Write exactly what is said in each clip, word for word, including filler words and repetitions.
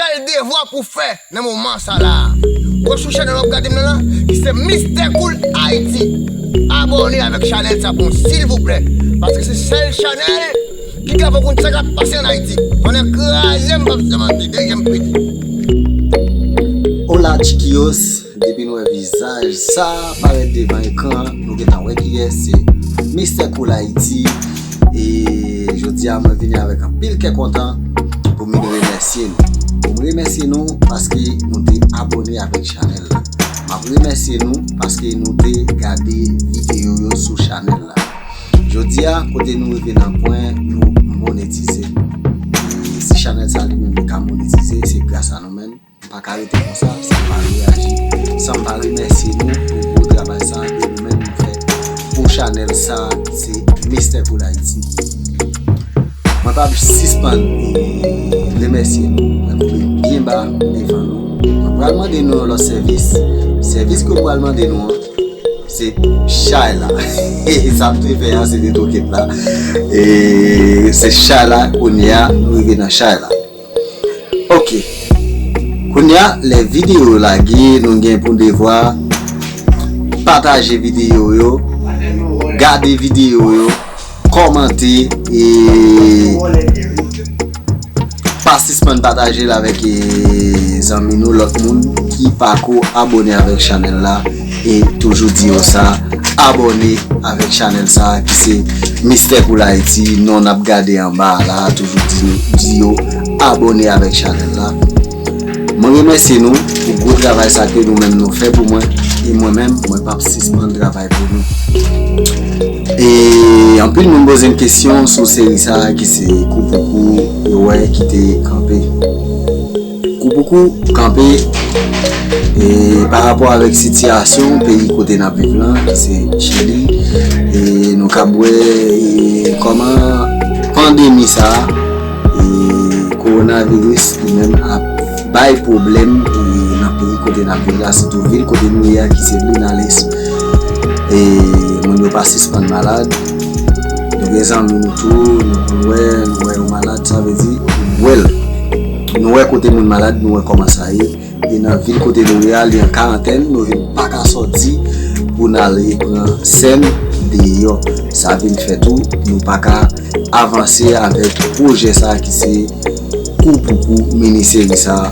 sèl devwa pou fè nan moman sa la. Gwo chou chanèl w ap gade m nan la, ki se Mister Cool Haiti. Abòne avèk chanèl sa pou mwen, silvouplè. Paske se sèl chanèl ki ka fè w konn sa k ap pase ann Ayiti. Pandan kraze m p ap sèmante, dèyè m pete. Hola, chiquillos. Depi nou wè vizaj sa parèt devan ekran an, nou gentan wè kiyès, se Mister Cool Haiti. E jodi a, mwen vini avèk anpil kè kontan pou m vin remèsye nou. Pou m remèsye nou paske nou te abòne avèk chanèl la. M ap remèsye nou paske nou te gade videyo yo sou chanèl la. Jodi a, kote nou rive nan pwen nou monetize. E si chanèl sa li menm li ka monetize, se gras a nou menm. M pa ka rete konsa san m pa reyaji, san m pa remèsye nou pou gwo travay sa ke nou menm nou fè pou chanèl sa, se Mister Cool Haiti. Mwen p ap sispann, e, remèsye nou. Mwen koube byen ba devan nou. Mwen pral mande nou yon lòt sèvis. Sèvis ke m pral mande nou an, se chay la. E sa m te fè a, se te tokèt la. E se chay la, kounye a, nou rive nan chay la. Ok. Kounye a, lè videyo yo lage, nou gen pou devwa pataje videyo yo, gade videyo yo, kòmante, e pa sispann pataje l avèk, e, zanmi nou, lòt moun ki pako abòne avèk chanèl la. E toujou di yo sa, abòne avèk chanèl sa ki se Mister Cool Haiti, non n ap gade anba a la, toujou di, di yo abòne avèk chanèl la. Mwen remèsye nou pou gwo travay sa ke nou menm nou fè pou mwen, e mwen menm, mwen p ap sispann travay pou nou. E anpil moun poze m kesyon sou seri sa ki se Koupoukou, yo wè ki te kanpe. Koupoukou kanpe, e, pa rapò avèk sitiyasyon peyi kote n ap viv lan, ki se Chili, e nou kab wè, e, kòman pandemi sa, e, kowonaviris, li menm ap bay pwoblèm, e, nan peyi kote n ap viv la, sitou vil kote nou ye a, ki se Linares. E moun yo pa sispann malad. Nou gen zanmi nou tou, nou konn wè, nou wè yo malad, sa vle di, nou wè l. Nou wè kote moun malad, nou wè kòman sa ye. E nan vil kote nou ye a, li an karantèn, nou vin pa ka sòti pou n ale pran sèn deyò. Sa vin fè tou, nou pa ka avanse avèk pwojè sa ki se Koupoukou miniseri sa.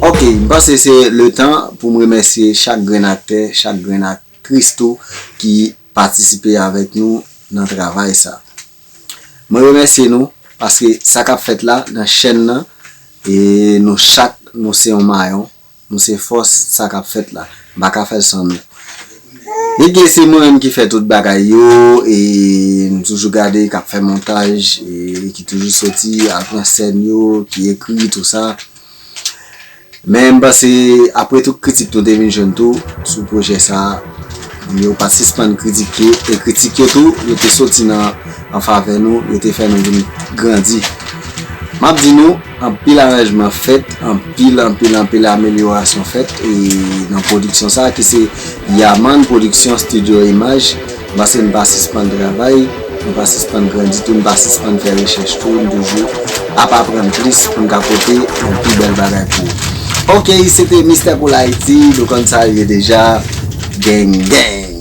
Ok, m panse se letan pou m remèsye chak grenn aktè, chak grenn aktris tou ki patisipe avèk nou nan travay sa. Mwen remèsye nou paske sa k ap fèt la nan chèn nan, e nou chak, nou se yon mayon, nou se fòs sa k ap fèt la. M pa ka fè l san nou. Byen ke se mwen menm ki fè tout bagay yo, e m toujou gade k ap fè montaj, e ki toujou soti, al pran sèn yo, ki ekri, tou sa. Men m panse, apre tout kritik nou te vin jwenn tou sou pwojè sa, moun yo pa t sispann kritike, e kritik yo tou, yo te soti nan, an favè nou, yo te fè nou vin grandi. M ap di nou, anpil aranjman fèt, anpil, anpil, anpil amelyorasyon fèt, e nan pwodiksyon sa, ki se Yaman Production Studio Image. M panse n pa sispann travay, n pa sispann grandi tou, n pa sispann fè rechèch tou, n toujou ap aprann plis pou n ka pote yon pi bèl bagay pou ou. Ok, se te Mister Cool Haiti, nou konn sa l ye deja, gang gang.